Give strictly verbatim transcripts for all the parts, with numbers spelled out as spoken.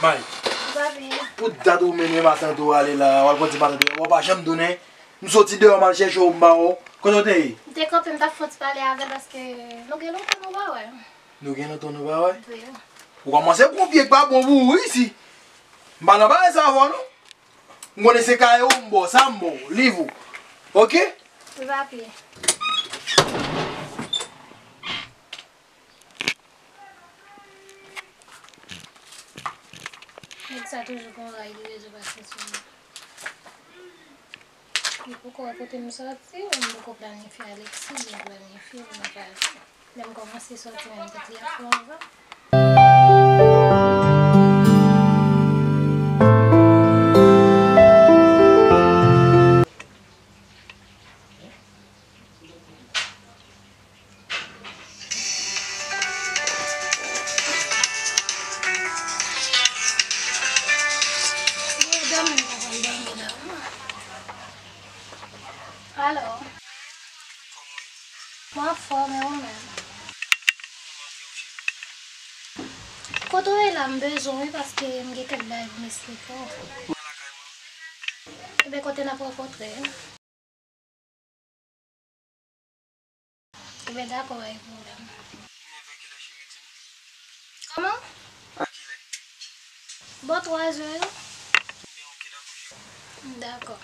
May, pou dat ou mennen matant ou ale la, w al kote matant ou, w pa janm tounen. M soti deyò, m al chèche w, m pa wè w. Kote w te ye? M te kanpe, m t ap fè yon ti pale avè l paske nou gen lontan nou pa wè. Nou gen lontan nou pa wè? Wi. Ou kòmanse pran pye k pa bon pou ou isi. M pa nan bagay sa avè w non. M konnen se kaye ou m ba w, sa m ba w, liv ou. Oke? Wi, papi. Nèg sa toujou gon ray li bezwen pase sou mwen. Li poko wè kote m soti, m poko planifye Alexis, li planifye, m pa pase. Lè m kòmanse soti menm, tèt li ap fè anvan. Alo. Mwen anfòm, e ou menm? Kote w ye la, m bezwen w wi, paske m gen kèk bagay pou m esplike w. Mwen lakay mwen. Ebyen, kote n ap rankontre? Ebyen, dakò, pa gen pwoblèm. Ebyen, vè kilè, cheri, di m? Kòman? Vè kilè? Bò twa zè yo. Ebyen, oke, dakò, cheri. Dakò.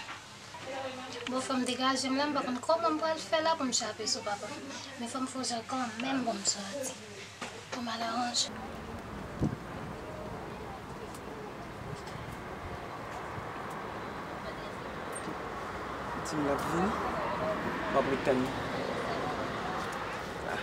Bon, fò m degaje m la, m pa konn kòman m pral fè la pou m chape sou papa m. Men fò m fè yon jan kanmenm pou m soti. Pou m al aranje. Di m l ap vini. M ap ret tann li. Ah.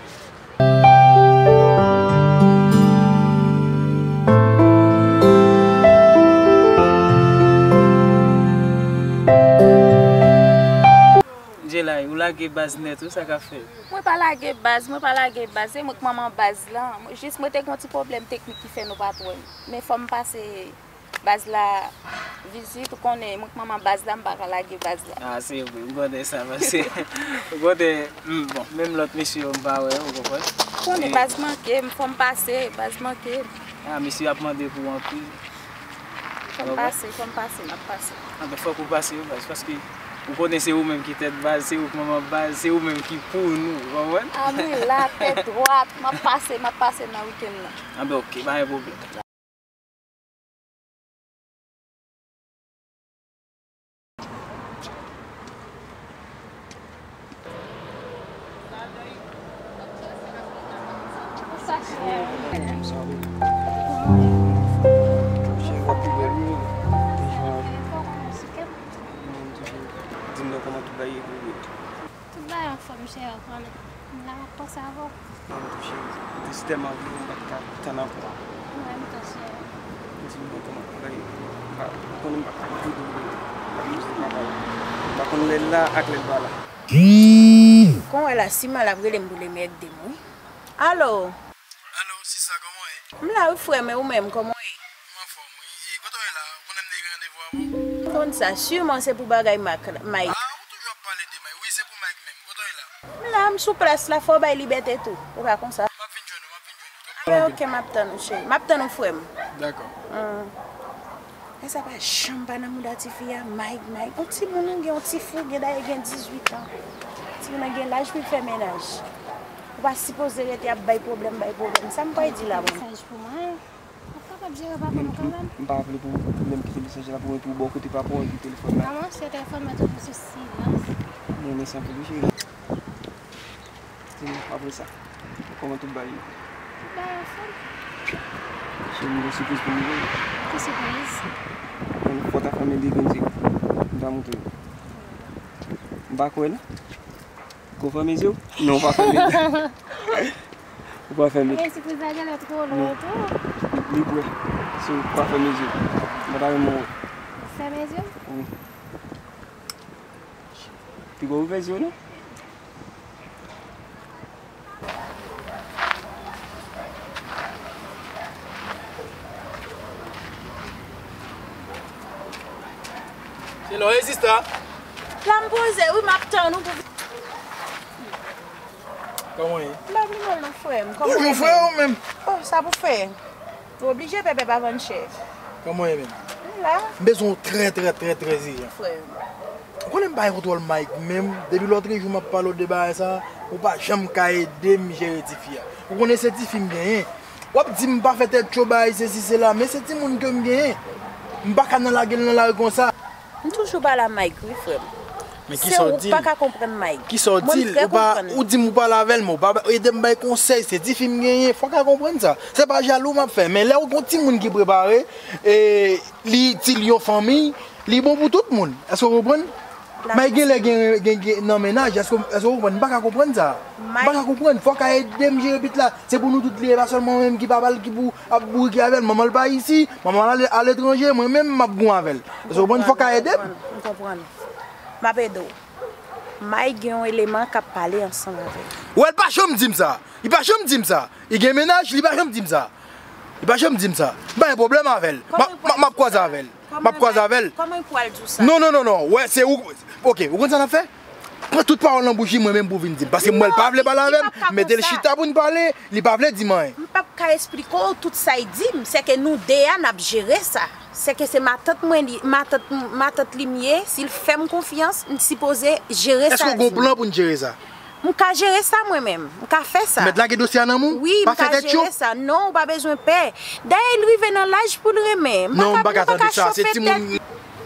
Jelay, ou lage baz nèt wi, sa k ap fèt? Mwen pa lage baz, mwen pa lage baz. Se mwen k manman baz lan. Jis mwen te gen yon ti pwoblèm teknik ki fè nou pa t wè m. Men fò m pase baz la vizit, ou konnen, mwen k manman baz la, m pa ka lage baz la. Ah, se vre, m konnen sa, paske, ou konnen, m, bon, menm lòt mesye yo, m pa wè, ou konprann? Ou konnen baz manke m, fò m pase, baz manke m. Ah, mesye ap mande pou anpil. Fò m pase, fò m pase, m ap pase. Ah, ben, fòk ou pase, wi, baz, paske ou konnen se ou menm ki tèt baz, se ou k manman baz, se ou menm ki pou nou, ou konprann? Ah, mwen la, tèt dwat, m ap pase, m ap pase nan wikenn nan. Ah, ben, oke, pa gen pwoblèm. Di m non, kòman tout bagay ye pou ou? Tout bagay anfòm, cheri, ou konnen. M la, m ap panse avè w. Mwen tou cheri, m te si tèlman anvi, m pa t ka tann ankò. Mwen menm tou cheri. Di m non kòman bagay, m pa, ou konnen m pa ka kouri, m pa kouri, m pa kouri. M pa konn lè l la ak lè l pa la. Kon wè la, si mal ap rele m pou l ede m wi. Alo? Alo, sista, kòman w ye? M la wi frè m, e ou menm, kòman w ye? M anfòm wi. E, kote w ye la? Ou konnen m te gen randevou avè w? M konn sa, siman se pou bagay Mak, Mike. Ah, ou toujou ap pale de Mike. Wi, se pou Mike menm. Kote w ye la? M la, m sou plas la, fò w bay libète tou. E pa konsa. M ap vin jwenn ou, m ap vin jwenn ou. Anben, oke, m ap tann ou, cheri. M ap tann ou, frè m. Dakò. Hmm. Sa pa janm pa nan mouda tifi a, Mike, Mike. On timoun ou gen, on ti fi w gen, dayè gen dizuit an. Timoun nan gen laj pou l fè mennaj. Ou pa sipoze rete ap bay pwoblèm, bay pwoblèm. Sa m pral di la, bon. Mesaj pou mwen. Ou kapab jere papa m kanmenm. M pa vle pou, pou menm kite mesaj la pou mwen, pou bò kote papa w epi telefòn la. Kòman se telefòn mwen toujou sou silans? Mwen renmen sa pou li, cheri. Di m, apre sa, kòman tout bagay yo? Tout bagay anfòm. Cheri, m gen sipriz pou ou, wi. Ki sipriz? Bon, fò w ta fèmen de grenn zye w. M ta montre w. M pa kwè, non. Ko fèmen zye w? Non, ou pa fèmen. Ou pa fèmen. Men sipriz la genlè twò long tou. Li, li prè. Si ou pa fèmen zye w, mwen ta renmen wè. Fèmen zye w? Wi. Piga ouvè zye w, non? Se lò e sista. La m poze, wi, m ap tann ou pou. Kòman w ye? M pa bliye w non, frè m. Kòman w ye? Bonjou, frè, ou menm? Oh, sa pou fè? Ou oblije pèpè pa vann chè. Kòman w ye menm? M la. M bezwen w trè, trè, trè, trè ijan. Frè m. Ou konnen m pa gen kontwòl Mike menm, depi lòtrejou m ap pale w de bagay sa, ou pa janm ka ede m jere tifi a. Ou konnen se tifi m genyen. W ap di m pa fè tèt cho bagay sesi sela, men se timoun ke m genyen. M pa ka nan lage l nan lari konsa. M toujou pale a Mike wi, frè m. Men kisa w di l? Se ou k pa ka konprann Mike. Kisa w di l? Ou pa, ou di m ou pale avè l, men ou pa ede m bay konsèy. Se tifi m genyen, fò w ka konprann sa. Se pa jalou m ap fè, men lè w gon timoun ki prepare, e, li itil yon fanmi, li bon pou tout moun. Èske w konprann? Mike genlè gen, gen, gen nan mennaj, èske, èske w konprann? M pa ka konprann sa. M pa ka konprann. Fò w ka ede m jere pitit la. Se pou nou tout li ye, pa sèlman mwen menm ki papa l ki pou ap bourike avè l. Manman l pa isi, manman l ale, aletranje, mwen menm m ap gou avè l. Èske w konprann? Fò w ka ede m. M konprann. M ap ede w. Mike gen yon eleman k ap pale ansanm avè l. Wè, l pa janm di m sa. Li pa janm di m sa. Li gen mennaj, li pa janm di m sa. Li pa janm di m sa. M pa gen pwoblèm avè l. M ap, m ap, m ap kwaze avè l. M ap kwaze avè l. Kòman l pral di w sa? Non, non, non, non. Wè, se ou. Ok, ou konn sa n ap fè? Pran tout pawòl nan bouch li, mwen menm pou vin di m. Paske m wè l pa vle pale avè m, mete l chita pou n pale, li pa vle di m anyen. M p ap ka esplike w tout sa y di m. Sèke nou de a n ap jere sa. Sèke se matant mwen li, matant, matant li m ye, si l fè m konfyans, m sipoze jere sa. Èske w gon plan pou n jere sa? M ka jere sa mwen menm. M ka fè sa. Mèt lage dosye a nan men w? Wi, m ka jere sa. Non, ou pa bezwen pè. Dayè, li rive nan laj pou l renmen. Non, m pa ka tande sa. Se timoun.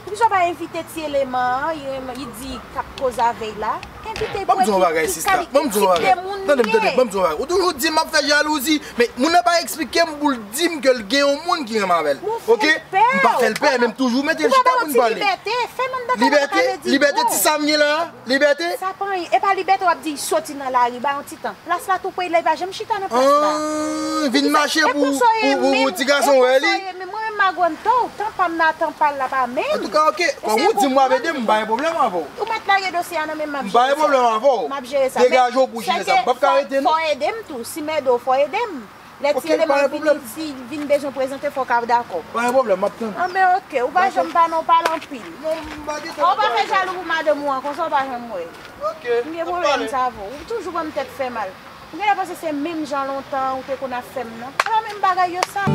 Poukisa w pa envite ti eleman an, li di k ap koze avè l la? Envite l pou ede ki kalite tip de moun li ye. Tande m, tande m, ban m di w yon bagay. Ou toujou di m ap fè jalouzi, men moun nan pa eksplike m pou l di m ke l gen yon moun ki renmen avè l. Ok? M pa fè l pè, men m toujou mete l chita pou n pale. Libète, fè non m nan kaka pale di. Libète, ti sa m gen la a? Libète? Sa pa anyen. E pa libète w ap di soti nan lari, ba yon ti tan. Plas la tou pre, li pa janm chita nan plas la. Ah, vin mache pou, pou, pou, pou ti gason wè li. Men mwen menm m a grann tan, tan pa m nan, tan pa l la pa menm. Antouka, ok, kòm ou di m w ap ede m, m pa gen pwoblèm avè w. Ou mèt lage dosye a nan men m, m ap jere sa. M pa gen pwoblèm avè w. M ap jere sa. Degaje w pou jere sa. M p ap ka rete non. Fò w ede m tou. Si m ede w, fò w ede m. Lè ti eleman vini, si vin bezwen prezante, fò w ka dakò. Pa gen pwoblèm, m ap tann. Anben, ok, ou pa janm pa non, w pale anpil. Non, m pa gen tan. Ou pa fè jalou pou madanm ou an, konsa w pa janm wè. Ok, m gen pwoblèm sa avè w. Ou toujou ban m tèt fè mal. M genlè panse se menm jan lontan ou te konn ap fè m nan. Se pa menm bagay yo sa.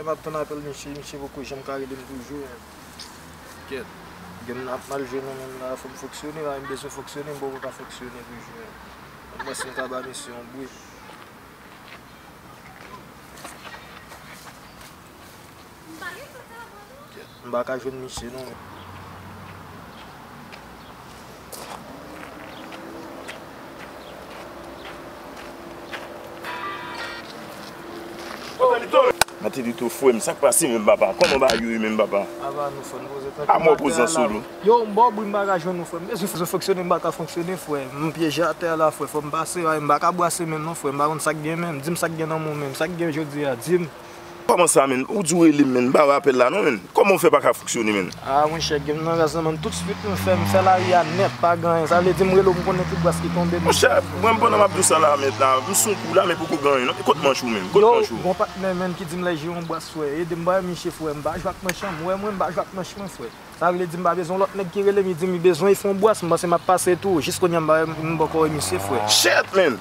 M ap tann apèl misye, misye poko janm ka rele m toujou. Kèt. Gen m ap mal jwe nou menm la, fò m fonksyone, la, m bezwen fonksyone, m poko ka fonksyone toujou. Mwen si m ka ba misye yon bri. Kèt. M pa ka jwenn misye non. Matelito, frè m, sa k pase menm, papa? Kòman bagay yo ye menm, papa? Ava nou, frè, nou poze trankil. A mò pozan solo. Yo, m ba w bri, m pa ka jwenn ou, frè. M bezwen fè fonksyone, m pa ka fonksyone, frè. M pyeje atè a la, frè. Fò m pase, ay, m pa ka brase menm non, frè. M pa konn sa k gen menm. Di m sa k gen nan men w menm. Sa k gen jodi a? Di m. Kòman sa, menm? Ou di w rele m, menm. M pa wè apèl la non, menm. Kòman w fè pa ka fonksyone, menm? A, monchè, gen m nan raz nan men m tout swit, m fè, m fè lari a nèt, pa gen anyen. Sa vle di m rele w, m konnen ki bras ki tonbe, m. Monchè, mwen, pandan m ap di w sa la, mèt la, m sou kou la, men poko gen anyen non. E kot manch ou menm? Kot manch ou? Yo, gon patnè menm ki di m lè jwe yon bras, frè. Ede m ba misye, frè. M pa jwe ak manch an, m wè mwen, m pa jwe ak manch mwen, frè. Sa vle di m pa bezwen lòt nèg ki rele m, li di m li bezwen, li fè yon bras, m panse m ap pase tou. Jis kounye a m pa, m poko wè misye, frè. Shit, man!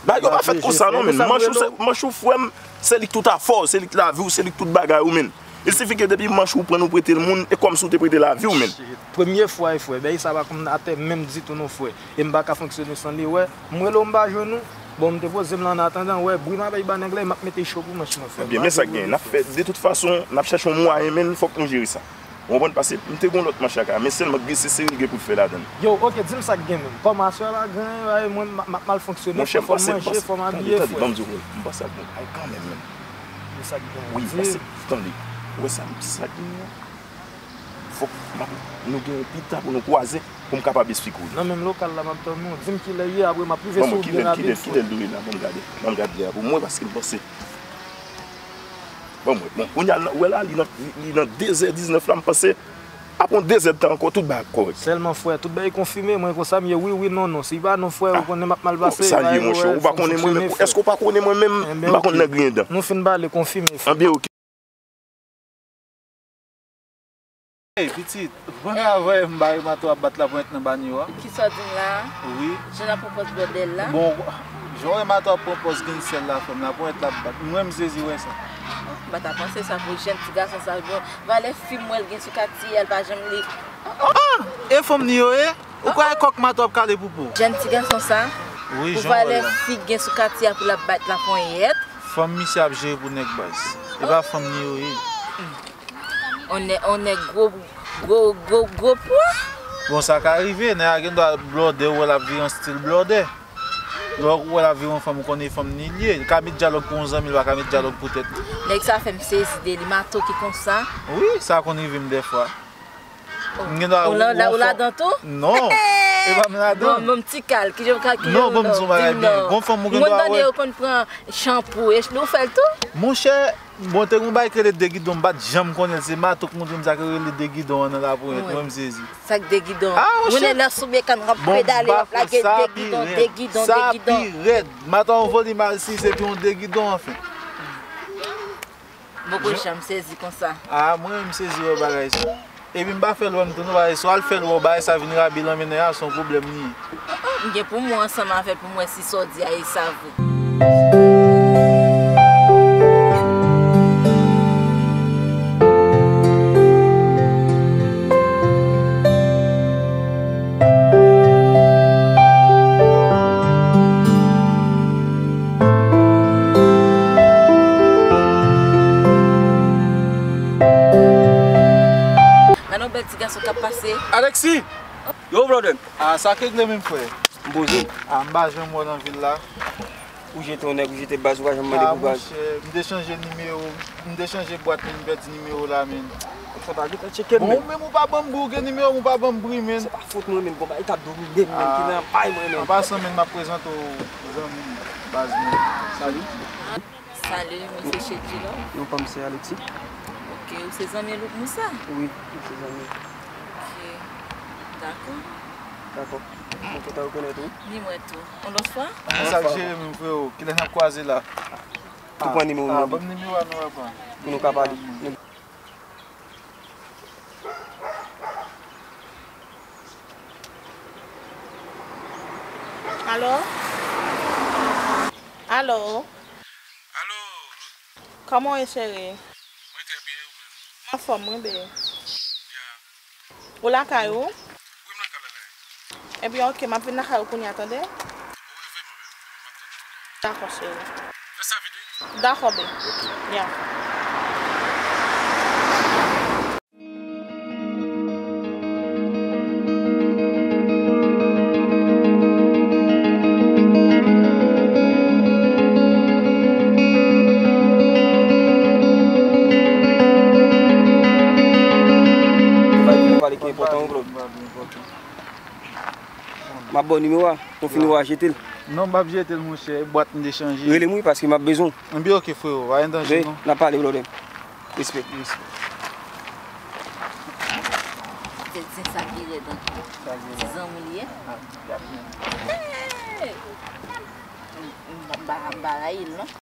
Bagay yo pa fèt konsa non, men. Manch ou, se, manch ou, frè m, se li k tout afè w, se li k lavi w, se li k tout bagay ou, men. Il sifi ke depi manch ou pran, ou prete l moun, e kòmsi w te prete lavi w, men. Premye fwa, wi, frè. Bagay sa pa konn atè menm ditou non, frè. E m pa ka fonksyone san li, wè. M rele w, m pa jwenn ou. Bon, m te poze m la an atandan, wè. Bri m ap bay ba nèg la, e m ap mete cho pou manch mwen, frè. Ebyen, men sa k genyen. N ap fè, de tout fason, n ap chèche yon mwayen, men fòk nou jere sa. Ou konprann? Paske m te gen yon lòt manch la ka, men sèlman glisise seri gen pou l fè ladan l. Yo, oke, di m sa k gen menm. Kòman aswè la gen, ay, mwen, m ap, m ap mal fonksyone, frè, fò m manje, fò m abiye, frè. Tande, tande, ban m di w, m panse ap gen kay kanmenm, menm. Di sa k gen. Wi, paske, tande, ou wè sa, sa k gen an? Fòk m ap, nou gen yon pita pou nou kwaze, pou m kapab esplike w li. Nan menm lokal la, m ap tann ou. Di m kilè l ye, apre m ap rive sou ou byen rapid, frè. Ban mwen, kilè l, kilè l dwe la, ban m gade. Ban m gade la pou mwen, paske m panse. Bon, mwen, bon, kounye a, ou wè la, li nan, li, li nan de zè diznèf la, m panse, apre yon de zè tan ankò, tout bagay ap kòrèk. Sèlman, frè, tout bagay konfime, mwen konsa m ye, wi, wi, non, non. Si pa non, frè, ou konnen m ap mal pase, sa l ye, monchè, ou pa konnen mwen menm, èske ou pa konnen mwen menm, m pa konn nan griyen dan. Nou fin pale, konfime, frè. Anben, oke. Ey, pitit, ou pa ka voye m bare mato ap bat laponyèt nan banyo a? Kisa w di m la a? Wi. Jan l ap pran pòz bòdèl la? Bon, jan w wè mato ap pran pòz gangsè la, frè m, laponyèt l ap bat. Mwen, m sezi wè sa. Oh, m pa ta panse sa pou jèn ti gason sa, bon. Valè fi m wè l gen sou katye a, l pa janm li. Ah! E fanm ni yo ye? Ou kwè kòk mato ap kale pou po? Jèn ti gason sa? Wi, jan w wè l la. Ou valè fi gen sou katye a pou l ap bat laponyèt? Fanm misye ap jere pou nèg baz. E pa fanm ni yo ye. On nèg, on nèg gwo, gwo, gwo, gwo pwa. Bon, sa ka rive, nèg la gen dwa blòdè, ou wè l ap vire an stil blòdè. Lè ou wè l ap vire yon fanm, ou konnen fanm ni l ye. Li ka met dyalòg pou yon zanmi, li pa ka met dyalòg pou tèt li. Nèg sa fè m sezi de li, mato ki konsa. Wi, sa konn rive m dèfwa. M gen dwa ou, ou ladan tou? Non. E pa m ladan. Bon, bon, ti kal, ki jan ka ki non, bon, m di yon bagay byen. Gon fanm ou gen dwa wè. Moun tande yo konn pran chanpou, e ou fè l tou? Monchè, bon, te gon bagay ki rele degidon, m pa t janm konnen l, se Mato k montre m sa ki rele degidon an nan laponyèt, mwen m sezi. Sa k degidon? Ah, monchè. Moun lè sou mekan, w ap pedale, w ap lage degidon, degidon, degidon. Sa pi rèd. Mato an volim al si, se pi yon degidon, anfen. Bon, kou jan m sezi konsa. Ah, mwen, m sezi wè bagay sa. Epi m pa fè l wè m tou non, bagay, si w al fè l wè w, bagay sa vin rabi lan mennen a, se yon pwoblèm li ye. M gen pou mwen ansanm avè l pou m wè si sa w di a e sa vre. Gade yon bèl ti gason k ap pase. Alexis! Yo, brother! Ah, sa k regle menm, frè? M poze. Ah, m pa janm wè w nan vil la. Ou jete yon nèg, ou jete baz, ou pa janm mande pou baz. Ah, monchè, m te chanje nimewo, m te chanje bwat, men m pèdi nimewo la, men. Sa pa gentan tcheke m, men. Bon, ou menm ou pa ban m bri, ou gen nimewo m, ou pa ban m bri, men. Se pa fòt mwen, men. Gon bagay k ap domine m, men, ki nan pay mwen, men. An pasan, men, m ap prezante w zanmi m, baz mwen. Salut. Salut, mwen se Chedjilo. Non pa m se Alexis. Ok, ou se zanmi Louk Moussa? Wi, m se zanmi. Ok, dakò. Dakò. Mwen kontan rekonèt ou. Ni mwen tou. Yon lòt fwa? Sa k jere menm, freo. Kilè n ap kwaze la? Ou pran nimewo m nan? Ban m nimewo a non, papa. Pou nou ka pale. Alo? Alo? Alo? Kòman w ye, cheri? Mwen trè byen, ou menm? Mwen anfòm, wi, bebe. Ya. Ou lakay ou? Wi, m lakay, lakay. Ebyen, oke, m ap vin lakay ou kounye a, tande? Ou rive, mwen menm, m ap tann ou kounye a. Dakò, cheri. Fè sa vit, wi. Dakò, bebe. Oke. Ya. Enpòtan wi, Claude. M ap ba w nimewo a, pou fini w a jete l. Non, m p ap jete l, monchè. E bwat m te chanje. Rele m wi, paske m ap bezwen w. Ebyen, oke, frero. Pa gen danje, non. N ap pale, Claude. Respè. Respè. Se, se sa ki rèd ankò. Ti zanmi li ye. Hey! M, m, m pa, m pa rayi l, non.